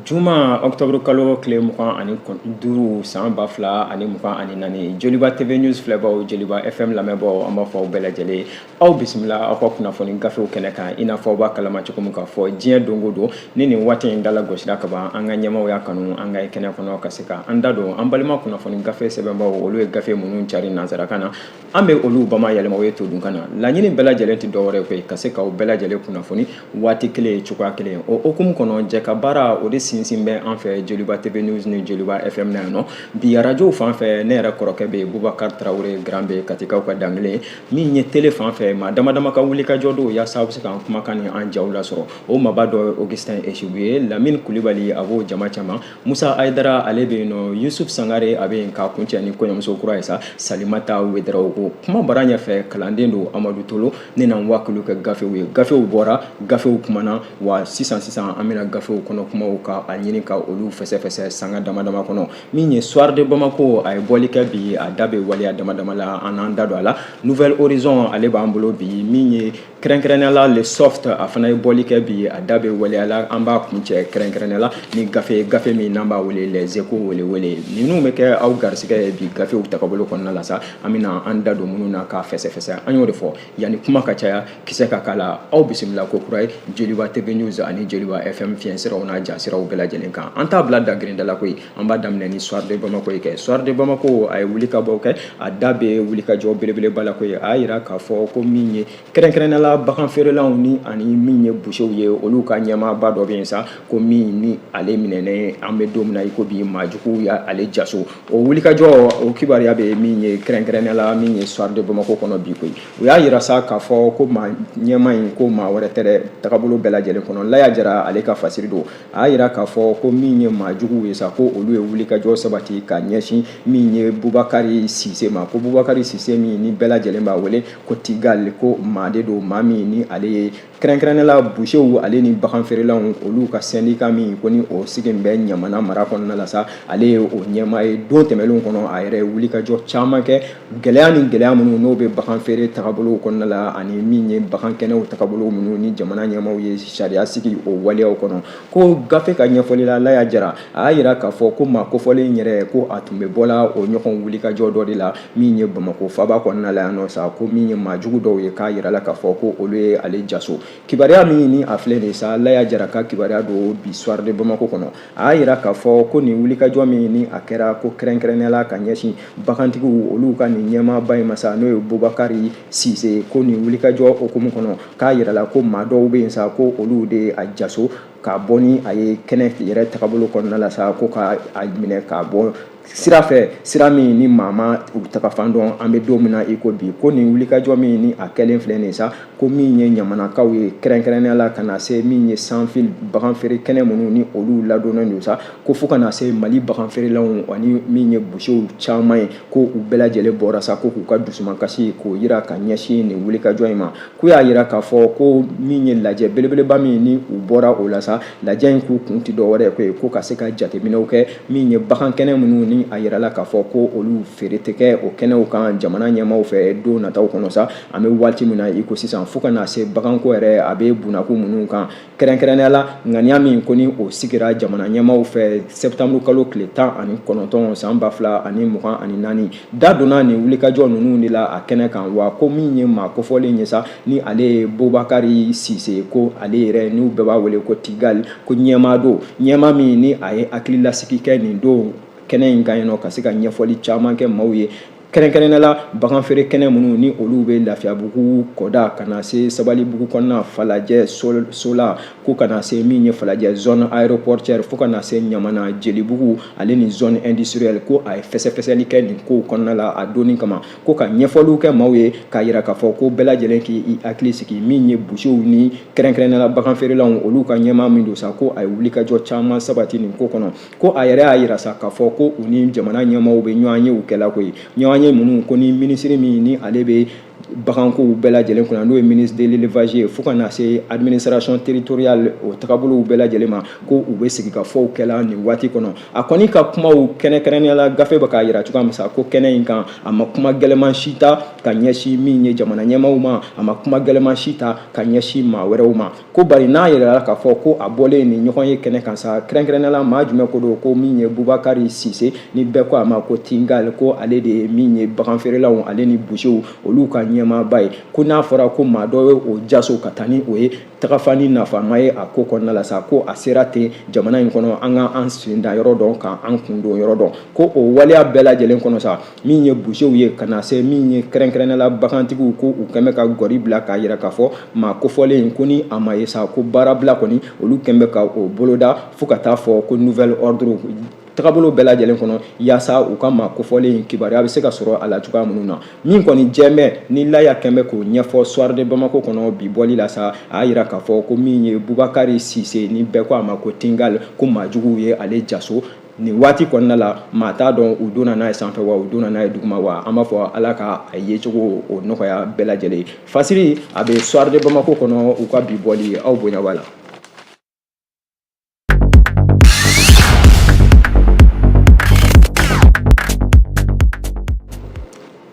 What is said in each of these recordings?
Juma octobre kalo tile 25 san 2024, Joliba TV News filɛbaw, Joliba FM lamɛnbaaw, an b'a fɔ aw bɛɛ lajɛlen, aw bisimila aw ka kunnafoni gafew kɛnɛ kan. I n'a fɔ aw b'a kalama cogo min k'a fɔ diɲɛ don o don ni nin waati in dala gosira ka ban, an ka ɲɛmaaw y'a kanu an ka kɛnɛ kɔnɔ ka se ka an da don an balima kunnafoni gafe sɛbɛnbaw, olu ye gafe minnu cari nansarakan na, an bɛ olu bama yɛlɛma o ye todunkan na. Laɲini bɛɛ lajɛlen tɛ dɔwɛrɛ koyi, ka se k'aw bɛɛ lajɛlen kunnafoni waati kelen, cogoya kelen. O hukumu kɔnɔ, jɛ ka baara o de sinsin bɛ an fɛ Joliba TV News ni Joliba FM na yan nɔ. Bi arajow fan fɛ, ne yɛrɛ kɔrɔkɛ bɛ yen, Bubakari Tarawele Grand bɛ Katikaw ka dankelen. Min ye télé fan fɛ, maa dama dama ka wuli ka jɔ don yaasa aw bɛ se k'an kumakan ni an jaw lasɔrɔ. O maaba dɔ ye Augustin Esibu ye, Lamine Kulibali a b'o jama caman, Musa Ayidara ale bɛ yen nɔ, Yusuf Sangare a bɛ yen, k'a kuncɛ ni kɔɲɔmuso kura ye sa, Salimata Wedarawogo. Kuma bara ɲɛfɛ, kalanden don Amadu Tolo. Ne na n wakilu kɛ gafew ye. Gafew bɔra, gafew kumana wa. Sisan sisan an bɛna gafew kɔnɔ kumaw ka a ɲini ka olu fɛsɛfɛsɛ sanga dama dama kɔnɔ. Min ye Soir de Bamako, a ye bɔli kɛ bi, a da bɛ waleya dama dama la, an n'an da don a la. Nouvel Horizon ale b'an bolo bi. Min ye kɛrɛnkɛrɛnnenya la Le Soft, a fana ye bɔli kɛ bi, a da bɛ waleya la. An b'a kuncɛ kɛrɛnkɛrɛnnenya la ni gafe, gafe min n'an b'a wele Les Échos welewele. Ninnu bɛ kɛ aw garisigɛ ye bi gafew tagabolo kɔnɔna la sa, an bɛna an da don minnu na k'a fɛsɛfɛsɛ. An y'o de fɔ, yanni kuma ka caya, kisɛ ka k'a la, aw bisimila ko kura ye Joliba TV News ani Joliba FM fiɲɛsiraw n'a jasiraw bɛɛ lajɛlen kan. An t'a bila dangirinda la koyi, an b'a daminɛ ni Soir de Bamako ye. Kɛ Soir de Bamako, a ye wulikabɔ kɛ, a da bɛ wulikajɔ belebeleba la koyi. A y'a yira k'a fɔ ko min ye kɛrɛnkɛrɛnnenya la bagan feerelaw ni ani min ye busew ye, olu ka ɲɛmaaba dɔ bɛ yen sa, ko min ni ale minɛnen, an bɛ don min na i ko bi, maajuguw y'ale jaso. O wulikajɔ, o kibaruya bɛ min ye kɛrɛnkɛrɛnnenya la min ye Soir de Bamako kɔnɔ bi koyi. U y'a yira sa k'a fɔ ko maa ɲɛmaa in, ko maa wɛrɛ tɛ dɛ, tagabolo bɛɛ lajɛlen kɔnɔ, Laya Jara ale ka fasiri don. A y'a yira k'a fɔ ko min ye maa juguw ye sa, ko olu ye wulikajɔ sabati ka ɲɛsin min ye Bubakari Sise ma, ko Bubakari Sise min ni bɛɛ lajɛlen b'a wele ko Tigali, ko maa de don, maa min ni ale ye kɛrɛnkɛrɛnnenya la busew ale ni bagan feerelaw olu ka syndicat min ko ni o sigi bɛ Ɲamana mara kɔnɔna la sa, ale ye o ɲɛmaa ye. Don tɛmɛnlenw kɔnɔ, a yɛrɛ ye wulikajɔ caman kɛ, gɛlɛya ni gɛlɛya minnu n'o bɛ bagan feere tagabolow kɔnɔna la ani min ye bagan kɛnɛw tagabolo minnu ni jamana ɲɛmaaw ye sariya sigi o waleyaw kɔnɔ. Ko gafe ka ɲɛfɔli la, Laya Jara a y'a yira k'a fɔ ko maa kofɔlen yɛrɛ, ko a tun bɛ bɔla o ɲɔgɔn wulikajɔ dɔ de la min ye Bamakɔ faaba kɔnɔna la yan nɔ sa, ko min ye maajugu dɔw ye, k'a yirala k'a fɔ ko olu ye ale jaso. Kibaruya min ni a filɛ nin sa, Laya Jara ka kibaruya don bi Soir de Bamako kɔnɔ. A y'a yira k'a fɔ ko nin wulikajɔ min ni a kɛra, ko kɛrɛnkɛrɛnnenya la ka ɲɛsin bagantigiw olu ka nin ɲɛmaaba in ma sa, n'o ye Bubakari Sise, ko nin wulikajɔ hukumu kɔnɔ, k'a yirala ko maa dɔw bɛ yen sa, ko olu de a jaso ka bɔ ni a ye kɛnɛ yɛrɛ tagabolo kɔnɔna la sa, ko ka a minɛ k'a bɔ sira fɛ, sira min ni maa ma u tagafan dɔn an bɛ don min na i ko bi. Ko nin wulikajɔ min ni a kɛlen filɛ nin sa, ko min ye Ɲamanakaw ye kɛrɛnkɛrɛnnenya la, ka na se min ye sanfil bagan feere kɛnɛ minnu ni olu ladɔnnen don sa, ko fo ka na se Mali bagan feerelaw ani min ye busew caman ye, ko u bɛɛ lajɛlen bɔra sa ko k'u ka dusumakasi k'o yira ka ɲɛsin nin wulikajɔ in ma. K'u y'a yira k'a fɔ ko min ye lajɛ belebeleba min ni u bɔra o la sa, lajɛ in k'u kun tɛ dɔwɛrɛ ye ko ka se ka jateminɛw kɛ min ye bagan kɛnɛ minnu ni a yirala k'a fɔ ko olu feere tɛ kɛ o kɛnɛw kan jamana ɲɛmaaw fɛ don nataw kɔnɔ sa, an bɛ waati min na i ko sisan, fo ka na se baganko yɛrɛ a bɛ bunakun minnu kan, kɛrɛnkɛrɛnnenya la ŋaniya min ko ni o sigira jamana ɲɛmaaw fɛ septembre kalo tile 19 san 2024. Da donna nin wulikajɔ ninnu de la a kɛnɛ kan wa. Ko min ye maa kofɔlen ye sa, ni ale ye Bubakari Sise, ko ale yɛrɛ n'u bɛɛ b'a wele ko Tigali, ko ɲɛmaa don, ɲɛmaa min ni a ye hakililasigi kɛ nin don kɛnɛ in kan yen nɔ, ka se ka ɲɛfɔli caman kɛ maaw ye, kɛrɛnkɛrɛnnenya la bagan feere kɛnɛ minnu ni olu bɛ Lafiyabugu kɔda ka na se Sabalibugu kɔnɔna, Falajɛ Sola, ko ka na se min ye Falajɛ zone aéroportuaire, fo ka na se Ɲamana Jelibugu ale ni zone industrielle. Ko a ye fɛsɛfɛsɛli kɛ nin kow kɔnɔna la a donni kama, ko ka ɲɛfɔliw kɛ maaw ye, k'a yira k'a fɔ ko bɛɛ lajɛlen k'i hakili sigi. Min ye busew ni kɛrɛnkɛrɛnnenya la bagan feerelaw olu ka ɲɛmaa min don sa, ko a ye wulikajɔ caman sabati nin ko kɔnɔ. Ko a yɛrɛ y'a yira sa k'a fɔ ko u ni jamana ɲɛmaaw bɛ ɲɔgɔnyew kɛla koyi, ɲɔgɔnye minnu ko ni minisiri min ni ale bɛ bagankow bɛɛ lajɛlen kunna, n'o ye ministre de l'élevage ye, fo ka na se administration territoriale o tagabolow bɛɛ lajɛlen ma, ko u bɛ sigikafɔw kɛla nin waati kɔnɔ. A kɔni ka kumaw kɛrɛnkɛrɛnnenya la, gafe bɛ k'a yira cogoya min sa, ko kɛnɛ in kan, a ma kuma gɛlɛman si ta ka ɲɛsin min ye jamana ɲɛmaaw ma, a ma kuma gɛlɛman si ta ka ɲɛsin maa wɛrɛw ma. Ko bari n'a yɛrɛla k'a fɔ ko a bɔlen nin ɲɔgɔn ye kɛnɛ kan sa, kɛrɛnkɛrɛnnenya la, maa jumɛn ko don? Ko min ye Bubakari Sise, ni bɛɛ ko a ma ko Tingal, ko ale de ye min ye baganfeerelaw ale ni busew olu ka ɲɛmaaba ye. Ko n'a fɔra ko maa dɔ ye o jaso ka taa ni o ye tagafa ni nafama ye a ko kɔnɔna la sa, ko a sera ten jamana in kɔnɔ, an ka an sen da yɔrɔ dɔn, ka an kun don yɔrɔ dɔn. Ko o waleya bɛɛ lajɛlen kɔnɔ sa, min ye busew ye ka na se min ye kɛrɛnkɛrɛnnenya la bagantigiw, ko u kɛn bɛ ka gɔri bila k'a yira k'a fɔ maa kofɔlen ko ni a ma ye sa, ko baarabila kɔni olu kɛn bɛ ka o boloda fo ka taa fɔ ko nouvel ordre tagabolo bɛɛ lajɛlen kɔnɔ, yaasa u ka maa kofɔlen kibaruya bɛ se ka sɔrɔ a la cogoya minnu na. Min kɔni jɛmɛ ni laya kɛn bɛ k'o ɲɛfɔ Soir de Bamako kɔnɔ bi bɔli la sa, a y'a yira k'a fɔ ko min ye Bubakari Sise, ni bɛɛ ko a ma ko Tingal, ko maajuguw ye ale jaso nin waati kɔnɔna la. Maa t'a dɔn u donna n'a ye sanfɛ wa, u donna n'a ye duguma wa. An b'a fɔ Ala ka a yecogo o nɔgɔya bɛɛ lajɛlen. Fasiri a bɛ Soir de Bamako kɔnɔ, u ka bi bɔli, aw bonya b'a la.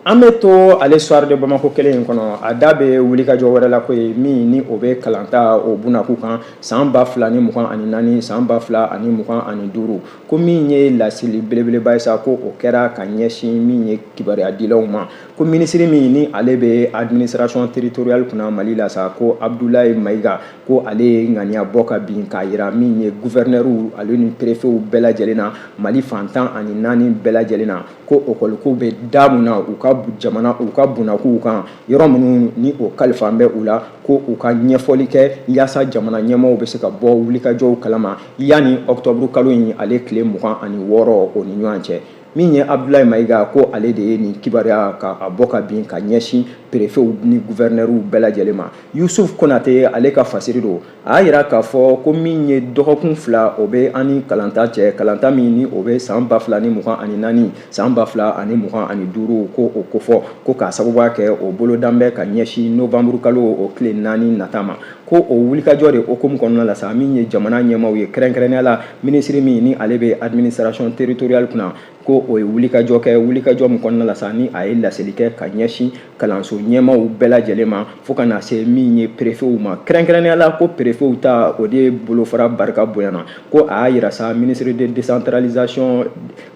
An bɛ to ale Soir de Bamako kelen in kɔnɔ. A da bɛ wulikajɔ wɛrɛ la ko ye min ni o bɛ kalanta o bunakun kan san 2024, san 2025. Ko min ye laseli belebeleba ye sa, ko o kɛra ka ɲɛsin min ye kibaruyadilaw ma, ko minisiri min ni ale bɛ administration territoriale kunna Mali la sa, ko Abdoulaye Maïga, ko ale ye ŋaniya bɔ ka bin k'a yira min ye gouverneur ale ni préfetw bɛɛ lajɛlen na Mali fan 14 bɛɛ lajɛlen na, ko ekɔliko bɛ da mun na u ka jamana u ka bunnakuw kan, yɔrɔ minnu ni o kalifa bɛ u la, ko u ka ɲɛfɔli kɛ yaasa jamana ɲɛmaaw bɛ se ka bɔ wulikajɔw kalama yanni octobre kalo in ale tile 26 o ni ɲɔgɔn cɛ. Min ye Abdoulaye Maïga, ko ale de ye nin kibaruya ka a bɔ ka bin ka ɲɛsin préfetw ni gouverneurw bɛɛ lajɛlen ma. Yusuf Konate, ale ka fasiri don. A y'a yira k'a fɔ ko min ye dɔgɔkun 2 o bɛ an ni kalanta cɛ, kalanta min ni o bɛ san 2024, san 2025, ko o kofɔ, ko k'a sababuya kɛ o bolodan bɛ ka ɲɛsin novembre kalo o tile 4 nata ma. Ko o wulikajɔ de hukumu kɔnɔna la sa, min ye jamana ɲɛmaaw ye, kɛrɛnkɛrɛnnenya la minisiri min ni ale bɛ administration territoriale kunna, ko o ye wulikajɔ kɛ, wulikajɔ min kɔnɔna la sa, ni a ye laseli kɛ ka ɲɛsin kalanso ɲɛmaaw bɛɛ lajɛlen ma, fo ka na se min ye préfetw ma, kɛrɛnkɛrɛnnenya la ko préfetw ta o de bolofara barika bonyana. Ko a y'a yira sa, ministre de décentralisation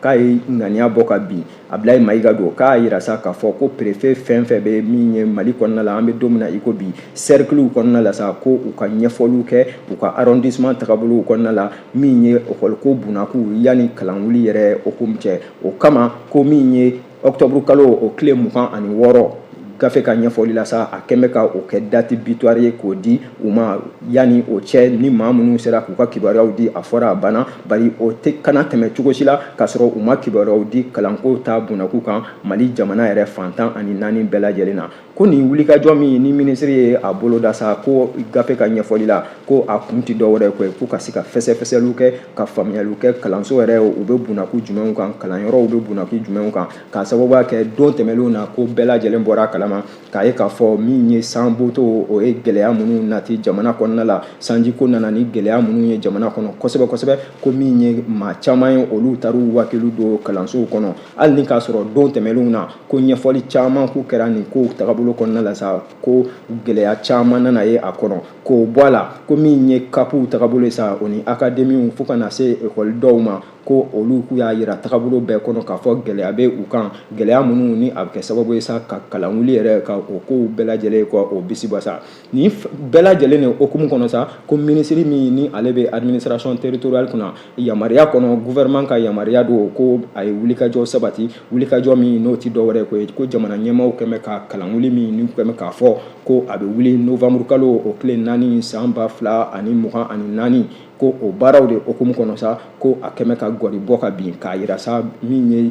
k'a ye ŋaniya bɔ ka bin, Abdoulaye Maïga don, k'a yira sa k'a fɔ ko préfet fɛn fɛn bɛ min ye Mali kɔnɔna la an bɛ don min na i ko bi, cercle kɔnɔna la sa, ko u ka ɲɛfɔliw kɛ u ka arrondissement tagabolow kɔnɔna la, min ye école ko bunakun yanni kalanwuli yɛrɛ hukumu cɛ. O kama, ko min ye octobre kalo o tile 26, gafe ka ɲɛfɔli la sa, a kɛn bɛ ka o kɛ date butoir ye k'o di u ma. Yanni o cɛ, ni maa minnu sera k'u ka kibaruyaw di, a fɔra a banna, bari o tɛ kana tɛmɛ cogo si la k'a sɔrɔ u ma kibaruyaw di kalanko ta bunakun kan Mali jamana yɛrɛ fan 14 bɛɛ lajɛlen na. Ko nin wulikajɔ min ni minisiri ye a boloda sa, ko gafe ka ɲɛfɔli la, ko a kun tɛ dɔwɛrɛ ko ye ko ka se ka fɛsɛfɛsɛliw kɛ, ka faamuyaliw kɛ kalanso yɛrɛ u bɛ bunakun jumɛnw kan, kalanyɔrɔw bɛ bunakun jumɛnw kan, k'a sababuya kɛ don tɛmɛnlenw na, ko bɛɛ lajɛlen bɔra a kalama k'a ye k'a fɔ min ye sanboto o ye gɛlɛya minnu nati jamana kɔnɔna la, sanjiko nana ni gɛlɛya minnu ye jamana kɔnɔ kosɛbɛ kosɛbɛ, ko min ye maa caman ye olu taar'u wakiliw don kalansow kɔnɔ, hali ni k'a sɔrɔ don tɛmɛnlenw na ko ɲɛfɔli caman k'u kɛra nin kow tagabolo kɔnɔna la sa, ko gɛlɛya caman nana ye a kɔnɔ. K'o bɔ a la, ko min ye CAPw tagabolo ye sa, o ni akademiw, fo ka na se ekɔli dɔw ma, ko olu k'u y'a yira tagabolo bɛɛ kɔnɔ k'a fɔ gɛlɛya bɛ u kan, gɛlɛya minnu ni a bɛ kɛ sababu ye sa ka kalanwuli yɛrɛ ka o kow bɛɛ lajɛlen ka o bisibasa. Nin bɛɛ lajɛlen de hukumu kɔnɔ sa, ko minisiri min ni ale bɛ administration territoriale kunna, yamaruya kɔnɔ, gouvernement ka yamaruya don, ko a ye wulikajɔ sabati, wulikajɔ min n'o tɛ dɔwɛrɛ ko ye ko jamana ɲɛmaaw kɛn bɛ ka kalanwuli min ni kɛn bɛ k'a fɔ ko a bɛ wuli novembre kalo o tile 4 san 2024, ko o baaraw de hukumu kɔnɔ sa, ko a kɛn bɛ ka gɔri bɔ ka bin k'a yira sa min ye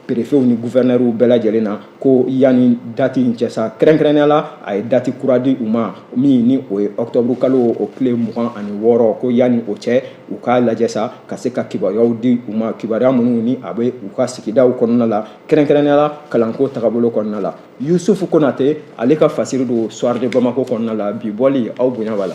perefew ni guvɛrinɛriw bɛɛ lajɛlen na ko yanni dati in cɛ sa, kɛrɛnkɛrɛnnenya la a ye dati kura di u ma min ni o ye ɔkutɔburu kalo o tile 26, ko yanni o cɛ u k'a lajɛ sa ka se ka kibaruyaw di u ma, kibaruya minnu ni a bɛ u ka sigidaw kɔnɔna la, kɛrɛnkɛrɛnnenya la kalanko tagabolo kɔnɔna la. Yusufu Konate ale ka fasiri don Soir de Bamako kɔnɔna la bi bɔli, aw bonya b'a la.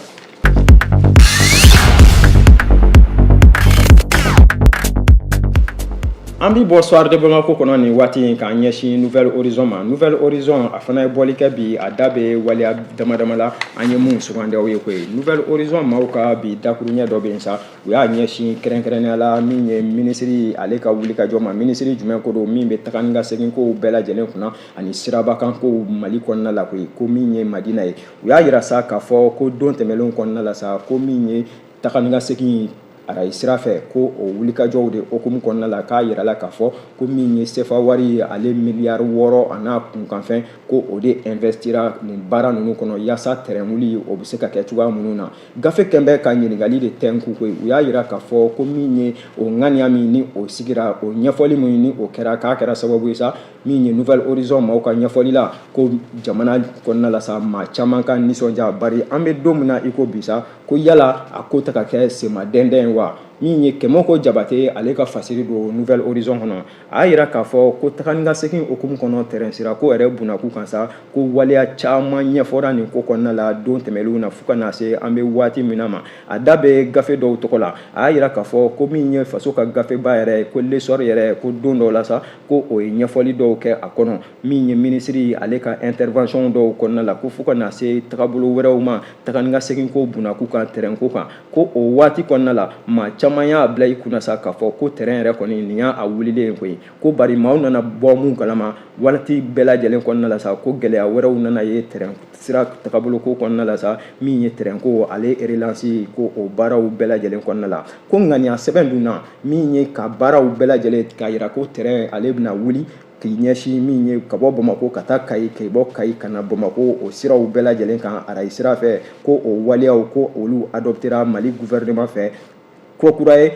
An bɛ bɔ Soir de Bamako kɔnɔ nin waati in k'an ɲɛsin Nouvel Horizon ma. Nouvel Horizon a fana ye bɔli kɛ bi, a da bɛ waleya dama dama la an ye mun sugandi aw ye koyi. Nouvel Horizon maaw ka bi dakuruɲɛ dɔ bɛ yen sa, u y'a ɲɛsin kɛrɛnkɛrɛnnenya la min ye minisiri ale ka wulikajɔ ma. Minisiri jumɛn ko don min bɛ taga ni ka segin kow bɛɛ lajɛlen kunna ani sirabakan kow Mali kɔnɔna la koyi, ko min ye Madina ye. U y'a yira sa k'a fɔ ko don tɛmɛnlenw kɔnɔna la sa, ko min ye taga ni ka segin arayi sira fɛ, ko o wulikajɔw de hukumu kɔnɔna la, k'a yirala k'a fɔ ko min ye sefa wari ye ale miliyari 6 a n'a kunkanfɛn, ko o de investira nin baara ninnu kɔnɔ yaasa tɛrɛn wuli o bɛ se ka kɛ cogoya minnu na. Gafe kɛn bɛ ka ɲininkali de tɛnku koyi. U y'a yira k'a fɔ ko min ye o ŋaniya min ni o sigira, o ɲɛfɔli min ni o kɛra, k'a kɛra sababu ye sa min ye Nouvel Horizon maaw ka ɲɛfɔli la, ko jamana kɔnɔna la sa maa caman ka nisɔndiya, bari an bɛ don min na i ko bi sa, ko yala a ko tɛ ka kɛ senma dɛndɛn ye wa? Min ye Kɛmɔko Jabate ale ka fasiri don Nouvel Horizon kɔnɔ, a y'a yira k'a fɔ ko taga ni ka segin hukumu kɔnɔ tɛrɛn sira ko yɛrɛ bunakun kan sa, ko waleya caman ɲɛfɔra nin ko kɔnɔna la don tɛmɛnlenw na fo ka na se an bɛ waati min na ma. A da bɛ gafe dɔw tɔgɔ la, a y'a yira k'a fɔ ko min ye faso ka gafeba yɛrɛ ye, ko L'Essor yɛrɛ, ko don dɔw la sa, ko o ye ɲɛfɔli dɔw kɛ a kɔnɔ min ye minisiri ale ka intervention dɔw kɔnɔna la, ko fo ka na se tagabolo wɛrɛw ma taga ni ka segin ko bunakun kan tɛrɛn ko kan, ko o waati kɔnɔna la maa caman y'a bila i kunna sa k'a fɔ ko tɛrɛn yɛrɛ kɔni nin y'a wulilen ye koyi, ko bari maaw nana bɔ mun kalama waati bɛɛ lajɛlen kɔnɔna la sa, ko gɛlɛya wɛrɛw nana ye tɛrɛn sira tagabolo ko kɔnɔna la sa, min ye tɛrɛn ko ale relance ko o baaraw bɛɛ lajɛlen kɔnɔna la, ko ŋaniya sɛbɛn dun na min ye ka baaraw bɛɛ lajɛlen k'a yira ko tɛrɛn ale bɛna wuli k'i ɲɛsin min ye ka bɔ Bamakɔ ka taa Kayi, ka bɔ Kayi ka na Bamakɔ, o siraw bɛɛ lajɛlen kan arayi sira fɛ, ko o waleyaw ko olu adoptera Mali gouvernement fɛ ko kura ye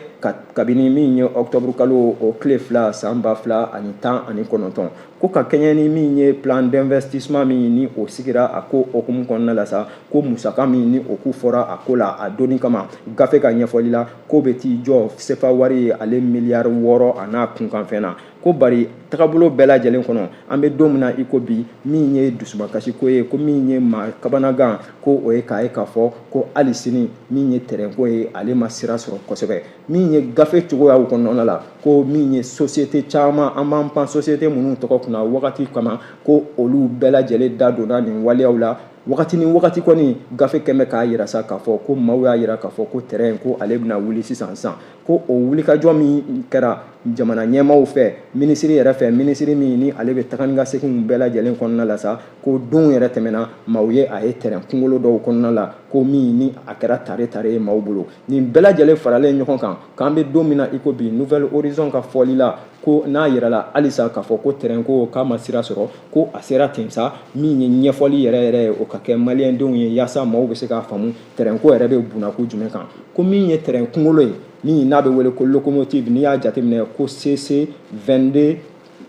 kabini min ye octobre kalo o tile 2 san 2019, ko ka kɛɲɛ ni min ye plan d'investissement min ni o sigira a ko hukumu kɔnɔna la sa, ko musaka min ni o ku fɔra a ko la a donni kama, gafe ka ɲɛfɔli la, ko bɛ t'i jɔ sefa wari ye ale miliyari 6 a n'a kunkanfɛn na, ko bari tagabolo bɛɛ lajɛlen kɔnɔ an bɛ don min na i ko bi, min ye dusumakasi ko ye, ko min ye maa kabanagan ko o ye k'a ye k'a fɔ ko hali sini min ye tɛrɛnko ye ale ma sira sɔrɔ kosɛbɛ. Min ye gafe cogoyaw kɔnɔna la, ko min ye société caman, an b'an pan société minnu tɔgɔ kunna wagati kama, ko olu bɛɛ lajɛlen da donna nin waleyaw la wagati ni wagati kɔni. Gafe kɛn bɛ k'a yira sa k'a fɔ ko maaw y'a yira k'a fɔ ko tɛrɛn ko ale bɛna wuli sisan sisan, ko o wulikajɔ min kɛra jamana ɲɛmaaw fɛ, minisiri yɛrɛ fɛ, minisiri min ni ale bɛ taga ni ka seginw bɛɛ lajɛlen kɔnɔna la sa, ko don yɛrɛ tɛmɛna maaw ye a ye tɛrɛn kunkolo dɔw kɔnɔna la, ko min ni a kɛra tare tare ye maaw bolo. Nin bɛɛ lajɛlen faralen ɲɔgɔn kan, k'an bɛ don min na i ko bi, Nouvel Horizon ka fɔli la, ko n'a yirala halisa k'a fɔ ko tɛrɛn ko k'a ma sira sɔrɔ, ko a sera ten sa, min ye ɲɛfɔli yɛrɛ yɛrɛ ye o ka kɛ maliyɛndenw ye yaasa maaw bɛ se k'a faamu tɛrɛn ko yɛrɛ bɛ bunakun jumɛn kan, ko min ye tɛrɛn kunkolo ye min n'a bɛ wele ko locomotive, n'i y'a jateminɛ ko CC 22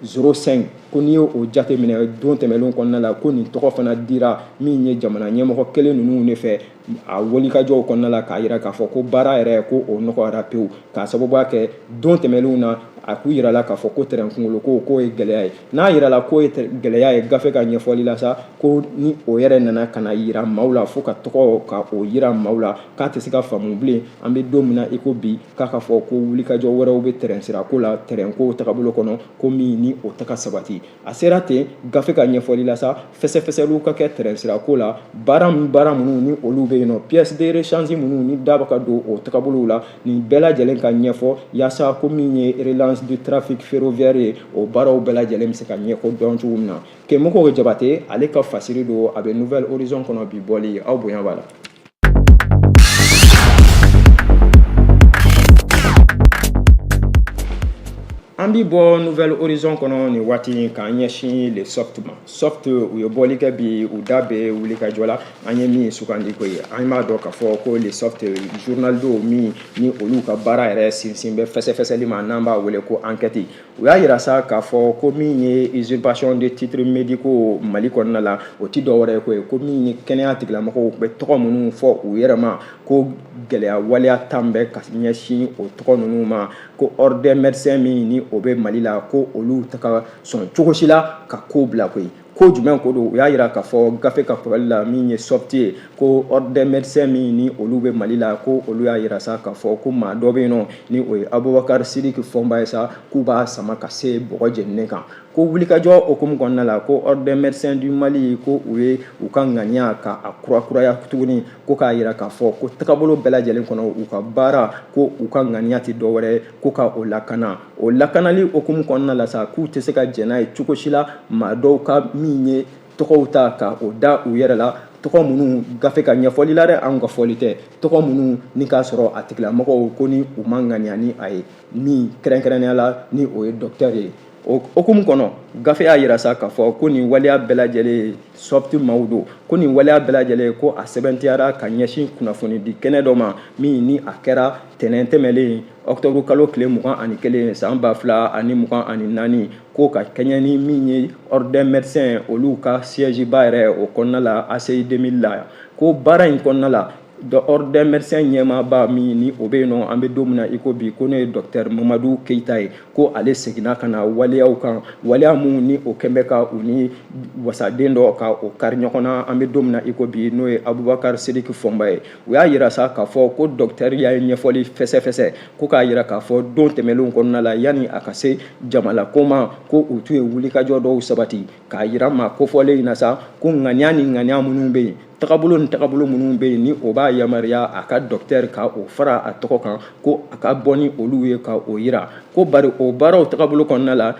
05, ko n'i y'o jateminɛ don tɛmɛnlenw kɔnɔna la, ko nin tɔgɔ fana dira min ye jamana ɲɛmɔgɔ kelen ninnu de fɛ a wulikajɔw kɔnɔna la, k'a yira k'a fɔ ko baara yɛrɛ ko o nɔgɔyara pewu, k'a sababuya kɛ don tɛmɛnlenw na a k'u yirala k'a fɔ ko tɛrɛn kunkolo ko k'o ye gɛlɛya ye. N'a yirala k'o ye gɛlɛya ye gafe ka ɲɛfɔli la sa, ko ni o yɛrɛ nana ka na yira maaw la fo ka tɔgɔ ka o yira maaw la k'a tɛ se ka faamu bilen an bɛ don min na i ko bi, k'a ka fɔ ko wulikajɔ wɛrɛw bɛ tɛrɛn sira ko la, tɛrɛn ko tagabolo kɔnɔ, ko min ni o tɛ ka sabati. A sera ten gafe ka ɲɛfɔli la sa, fɛsɛfɛsɛliw ka kɛ tɛrɛn sira ko la, baara minnu ni olu bɛ yen nɔ, pièces de rechange minnu ni da bɛ ka don o tagabolow la, nin bɛɛ lajɛlen ka ɲɛfɔ yaasa ko min ye relance du trafic ferroviaire ye, o baaraw bɛɛ lajɛlen bɛ se ka ɲɛfɔ dɔn cogo min na. Kemɔgɔw Jabate ale ka fasiri don, a bɛ Nouvel Horizon kɔnɔ bi bɔli, aw bonya b'a la. An An bi bɔ Nouvel Horizon kɔnɔ nin waati in k'an ɲɛsin Le Soft ma. Soft, u ye bɔli kɛ bi, u da bɛ wulikajɔ la an ye min sugandi ko ye. An b'a dɔn k'a fɔ ko Le Soft journal don min ni olu ka baara yɛrɛ sinsin bɛ fɛsɛfɛsɛli ma, n'an b'a wele ko enquête. U y'a yira sa k'a fɔ ko min ye usurpation de titres médicaux Mali kɔnɔna la, o ti dɔwɛrɛ ye ko ye ko min ye kɛnɛya tigilamɔgɔw bɛ tɔgɔ minnu fɔ u yɛrɛ ma, ko gɛlɛya waleya tan bɛ ka ɲɛsin o tɔgɔ ninnu ma, ko ordre des médecins min ni o bɛ Mali la, ko olu tɛ ka sɔn cogo si la ka ko bila koyi. Ko jumɛn ko don? U y'a yira k'a fɔ gafe ka kɔrɔli la min ye Soft ye, ko ordre des médecins min ni olu bɛ Mali la, ko olu y'a yira sa k'a fɔ ko maa dɔ bɛ yen nɔ ni o ye Abubakar Sidiki Fɔnba ye sa, k'u b'a sama ka se bɔgɔ jeninen kan. Ko wulikajɔ hukumu kɔnɔna la, ko ordre des médecins du Mali, ko u ye u ka ŋaniya ka a kurakuraya tuguni, ko k'a yira k'a fɔ ko tagabolo bɛɛ lajɛlen kɔnɔ, u ka baara, ko u ka ŋaniya tɛ dɔwɛrɛ ko ka o lakana. O lakanali hukumu kɔnɔna la sa, k'u tɛ se ka jɛn n'a ye cogo si la maa dɔw ka min ye tɔgɔw ta ka o da u yɛrɛ la, tɔgɔ minnu gafe ka ɲɛfɔli la dɛ, an ka fɔli tɛ, tɔgɔ minnu ni k'a sɔrɔ a tigilamɔgɔw ko ni u ma ŋaniya ni a ye, min kɛrɛnkɛrɛnnenya la ni o ye docteur ye. O hukumu kɔnɔ, gafe y'a yira sa k'a fɔ ko nin waleya bɛɛ lajɛlen, Soft maaw don, ko nin waleya bɛɛ lajɛlen, ko a sɛbɛntiyara ka ɲɛsin kunnafonidi kɛnɛ dɔ ma min ni a kɛra tɛnɛn tɛmɛlen, octobre kalo tile 21 san 2024, ko ka kɛɲɛ ni min ye ordre des médecins olu ka siège ba yɛrɛ o kɔnɔna la, ACI 2000 la. Ko baara in kɔnɔna la, ordre des médecins ɲɛmaaba min ni o bɛ yen nɔ an bɛ don min na i ko bi, ko ne ye docteur Mamadu Keyita ye, ko ale seginna ka na waleyaw kan, waleya mun ni o kɛn bɛ ka u ni wasaden dɔ ka o kari ɲɔgɔn na an bɛ don min na i ko bi, n'o ye Abubakar Sidiki Fɔnba ye. U y'a yira sa k'a fɔ ko docteur y'a ɲɛfɔli fɛsɛfɛsɛ, ko k'a yira k'a fɔ don tɛmɛnlenw kɔnɔna la, yanni a ka se jamalako ma, ko u tun ye wulikajɔ dɔw sabati k'a yira maa kofɔlen in na sa, ko ŋaniya ni ŋaniya minnu bɛ yen, tagabolo ni tagabolo minnu bɛ yen ni o b'a yamaruya a ka docteur ka o fara a tɔgɔ kan, ko a ka bɔ ni olu ye ka o yira. Ko bari o baaraw tagabolo kɔnɔna la,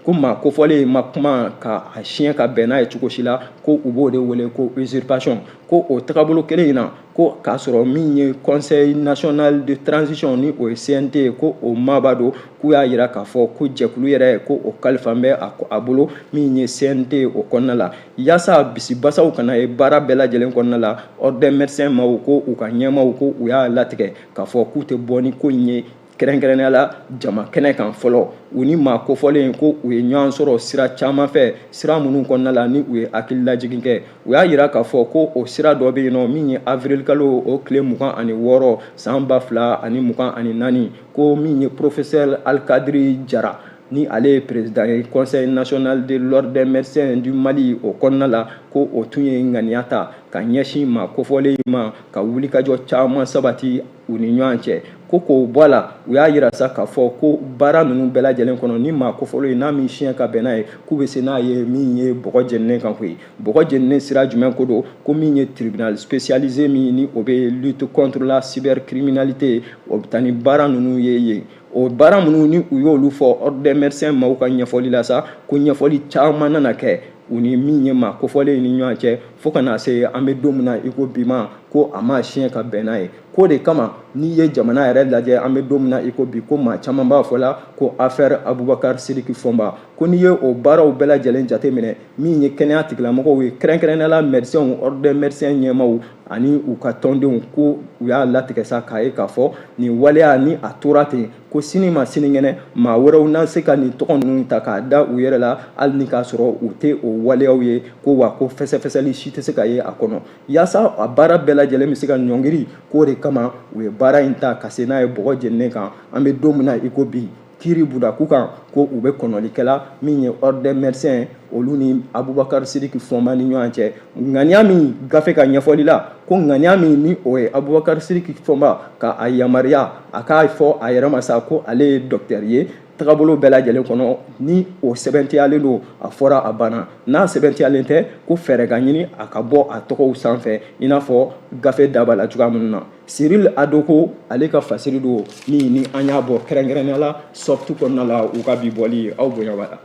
ko maa kofɔlen ma kuma ka a siɲɛ ka bɛn n'a ye cogo si la, ko u b'o de wele ko usurpation. Ko o tagabolo kelen in na, ko k'a sɔrɔ min ye Conseil national de transition ni o ye CNT ye, ko o maaba don, k'u y'a yira k'a fɔ ko jɛkulu yɛrɛ, ko o kalifa bɛ a bolo min ye CNT o kɔnɔna la, yaasa bisibasaw kana ye baara bɛɛ lajɛlen kɔnɔna la. Ordre des médecins maaw, ko u ka ɲɛmaaw, ko u y'a latigɛ k'a fɔ k'u tɛ bɔ ni ko in ye kɛrɛnkɛrɛnnenya la jama kɛnɛ kan fɔlɔ. U ni maa kofɔlen, ko u ye ɲɔgɔn sɔrɔ sira caman fɛ, sira minnu kɔnɔna la ni u ye hakililajigin kɛ. U y'a yira k'a fɔ ko o sira dɔ bɛ yen nɔ min ye avril kalo o tile 26 san 2024, ko min ye professeur Alikadiri Jara ni ale ye président ye Conseil national de l'ordre des médecins du Mali o kɔnɔna la, ko o tun ye ŋaniya ta ka ɲɛsin maa kofɔlen ma ka wulikajɔ caman sabati u ni ɲɔgɔn cɛ. Ko k'o bɔ a la, u y'a yira sa k'a fɔ ko baara ninnu bɛɛ lajɛlen kɔnɔ, ni maa kofɔlen n'a min siɲɛ ka bɛn n'a ye, k'u bɛ se n'a ye min ye bɔgɔ jeninen kan koyi. Bɔgɔ jeninen sira jumɛn ko don? Ko min ye tribunal spécialisé min ni o bɛ lutte contre la cybercriminalité, o bɛ taa ni baara ninnu ye yen. O baara minnu ni u y'olu fɔ ordre des médecins maaw ka ɲɛfɔli la sa, ko ɲɛfɔli caman nana kɛ u ni min ye maa kofɔlen ni ɲɔgɔn cɛ, fo ka na se an bɛ don min na i ko bi ma, ko a ma siɲɛ ka bɛn n'a ye. K'o de kama, n'i ye jamana yɛrɛ lajɛ an bɛ don min na i ko bi, ko maa caman b'a fɔ la ko affaire Abubakar Sidiki Fɔnba, ko n'i ye o baaraw bɛɛ lajɛlen jateminɛ, min ye kɛnɛya tigilamɔgɔw ye, kɛrɛnkɛrɛnnenya la médecins, ordre des médecins ɲɛmaaw ani u ka tɔndenw, ko u y'a latigɛ sa k'a ye k'a fɔ nin waleya ni a tora ten, ko sini ma sinikɛnɛ maa wɛrɛw na se ka nin tɔgɔ ninnu ta k'a da u yɛrɛ la, hali ni k'a sɔrɔ u tɛ o waleyaw ye, ko wa ko fɛsɛfɛsɛli si tɛ se ka ye a kɔnɔ, yaasa a baara bɛɛ lajɛlen bɛ se ka ɲɔngiri. K'o de kama u ye baara in ta ka se n'a ye bɔgɔ jeninen kan. An bɛ don min na i ko bi, kiiri budaku kan, ko u bɛ kɔnɔlikɛla min ye ordre des médecins olu ni Abubakar Sidiki Fɔnba ni ɲɔgɔn cɛ, ŋaniya min gafe ka ɲɛfɔli la, ko ŋaniya min ni o ye Abubakar Sidiki Fɔnba ka a yamaruya a k'a fɔ a yɛrɛ ma sa ko ale ye docteur ye, tagabolo bɛɛ lajɛlen kɔnɔ ni o sɛbɛntiyalen don, a fɔra a banna. N'a sɛbɛntiyalen tɛ, ko fɛɛrɛ ka ɲini a ka bɔ a tɔgɔw sanfɛ, i n'a fɔ gafe daba la cogoya minnu na. Cyril Adoko, ale ka fasiri don min ni an y'a bɔ kɛrɛnkɛrɛnnenya la Soft kɔnɔna la, u ka bi bɔli. Aw bonya b'a la.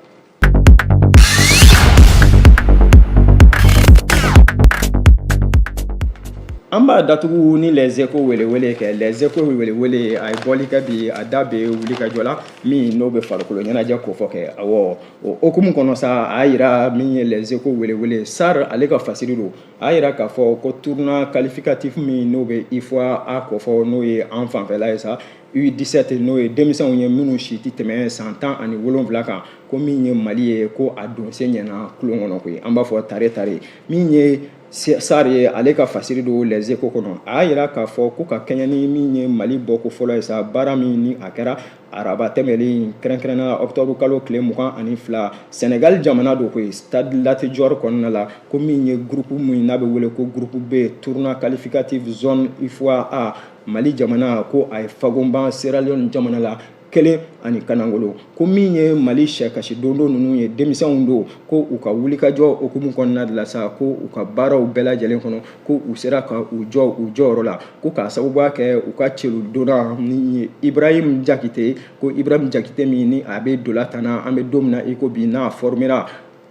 An b'a datugu ni Les Échos welewele kɛ. Les Échos welewele, a ye bɔli kɛ bi, a da bɛ wulikajɔ la min n'o bɛ farikolo ɲɛnajɛ kofɔ kɛ. Awɔ, o hukumu kɔnɔ sa, a y'a yira min ye Les Échos welewele, Sar ale ka fasiri don, a y'a yira k'a fɔ ko tournoi qualificatif min n'o bɛ UFOA A kofɔ, n'o ye an fanfɛla ye sa, U17, n'o ye denmisɛnw ye minnu si tɛ tɛmɛ san 17 kan, ko min ye Mali ye, ko a donsen ɲɛna tulon kɔnɔ koyi. An b'a fɔ tare tare. Min ye Sar ye, ale ka fasiri don Les Échos kɔnɔ, a y'a yira k'a fɔ ko ka kɛɲɛ ni min ye Mali bɔko fɔlɔ ye sa, baara min ni a kɛra araba tɛmɛlen, kɛrɛnkɛrɛnnenya la octobre kalo tile 22, Sénégal jamana don koyi, stade Lat Dior kɔnɔna la, ko min ye groupe min n'a bɛ wele ko groupe B, tournoi qualificatif zone UFOA A, Mali jamana ko a ye fagonban Sierra Leone jamana la 1-0. Ko min ye Mali sɛkasi dondo ninnu ye, denmisɛnw don, ko u ka wulikajɔ hukumu kɔnɔna de la sa, ko u ka baaraw bɛɛ lajɛlen kɔnɔ, ko u sera ka u jɔ u jɔyɔrɔ la, ko k'a sababuya kɛ u ka celu donna ni ye Ibrahim Jakite. Ko Ibrahim Jakite min ni a bɛ dola tan na, an bɛ don min na i ko bi, n'a formera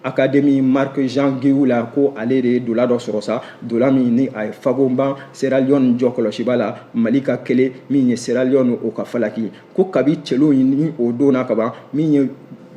Académie Marc Jean Guillou la, ko ale de ye dola dɔ sɔrɔ sa, dola min ni a ye fagonban Sierra Leone jɔ kɔlɔsiba la, Mali ka kelen, min ye Sierra Leone o ka falaki. Ko kabi cɛlu ni o donna kaban, min ye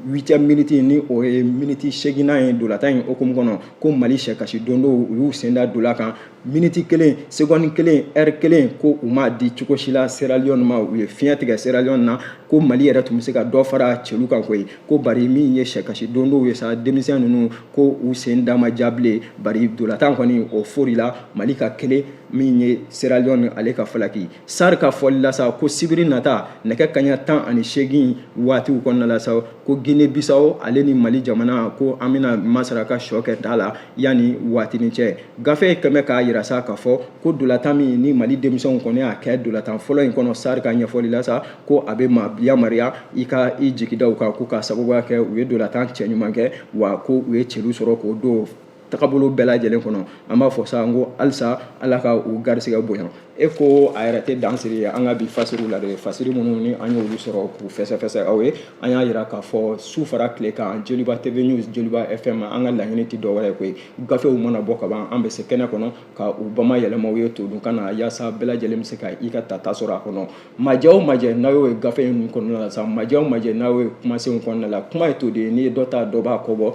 huitième minute, ni o ye miniti seeginnan ye dolatan in hukumu kɔnɔ, ko Mali sɛkasi dondo u y'u sen da dola kan miniti 1, seconde 1, heure 1, ko u m'a di cogo si la Sierra Leone ma. U ye fiɲɛ tigɛ Sierra Leone na, ko Mali yɛrɛ tun bɛ se ka dɔ fara cɛlu kan koyi. Ko bari min ye sɛkasi dondow ye sa, denmisɛn ninnu, ko u sen da ma ja bilen, bari dolatan kɔni o forila, Mali ka kelen, min ye Sierra Leone ale ka falaki. Sar ka fɔli la sa, ko sibiri nata nɛgɛ kaɲa 18 waatiw kɔnɔna la sa, ko Guinée Bissau ale ni Mali jamana, ko an bɛna masara ka sɔ kɛ da la yanni waatinin cɛ. Gafe kɛmɛ k'a yira sa k'a fɔ ko dolatan min ni Mali denmisɛnw kɔni y'a kɛ dolatan fɔlɔ in kɔnɔ, Sar ka ɲɛfɔli la sa, ko a bɛ maa yamaruya i ka i jigi da u kan, ko k'a sababuya kɛ u ye dolatan cɛ ɲuman kɛ, wa ko u ye celu sɔrɔ k'o don tagabolo bɛɛ lajɛlen kɔnɔ. An b'a fɔ sa n ko halisa Ala ka u garisɛgɛ bonya. E ko a yɛrɛ tɛ dan siri an ka bi fasiriw la dɛ, fasiri minnu ni an y'olu sɔrɔ k'u fɛsɛfɛsɛ aw ye. An y'a yira k'a fɔ su fara tile kan, Joliba TV News, Joliba FM, an ka laɲini tɛ dɔwɛrɛ ye koyi. Gafew mana bɔ ka ban, an bɛ se kɛnɛ kɔnɔ ka u bama yɛlɛma u ye todunkan na, yaasa bɛɛ lajɛlen bɛ se ka i ka tata sɔrɔ a kɔnɔ. Majɛ o majɛ n'a y'o ye gafe in kɔnɔna la sa, majɛ o majɛ n'a y'o ye kumasenw kɔnɔna la, kuma ye to de ye, n'i ye dɔ ta, dɔ b'a kɔ bɔ.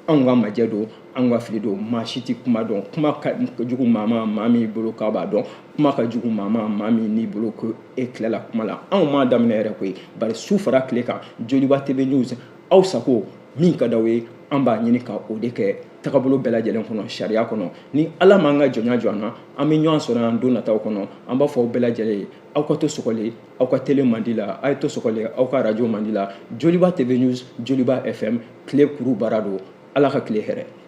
Anw ka majɛ don, anw ka fili don, maa si tɛ kuma dɔn. Kuma ka jugu maa ma, maa min bolo k'a b'a dɔn. Kuma ka jugu maa ma, maa min n'i bolo ko e tilala kuma la. Anw m'a daminɛ yɛrɛ koyi, bari su fara tile kan, Joliba TV News, aw sago min ka d'aw ye, an b'a ɲini ka o de kɛ tagabolo bɛɛ lajɛlen kɔnɔ, sariya kɔnɔ. Ni Ala m'an ka jɔnya jɔ an na, an bɛ ɲɔgɔn sɔrɔ yan don nataw kɔnɔ. An b'a fɔ aw bɛɛ lajɛlen ye, aw ka to sɔgɔlen aw ka télé mandi la, a ye to sɔgɔlen aw ka radio mandi la. Joliba TV News, Joliba FM, tile kuru baara don. Ala ka tile hɛrɛ.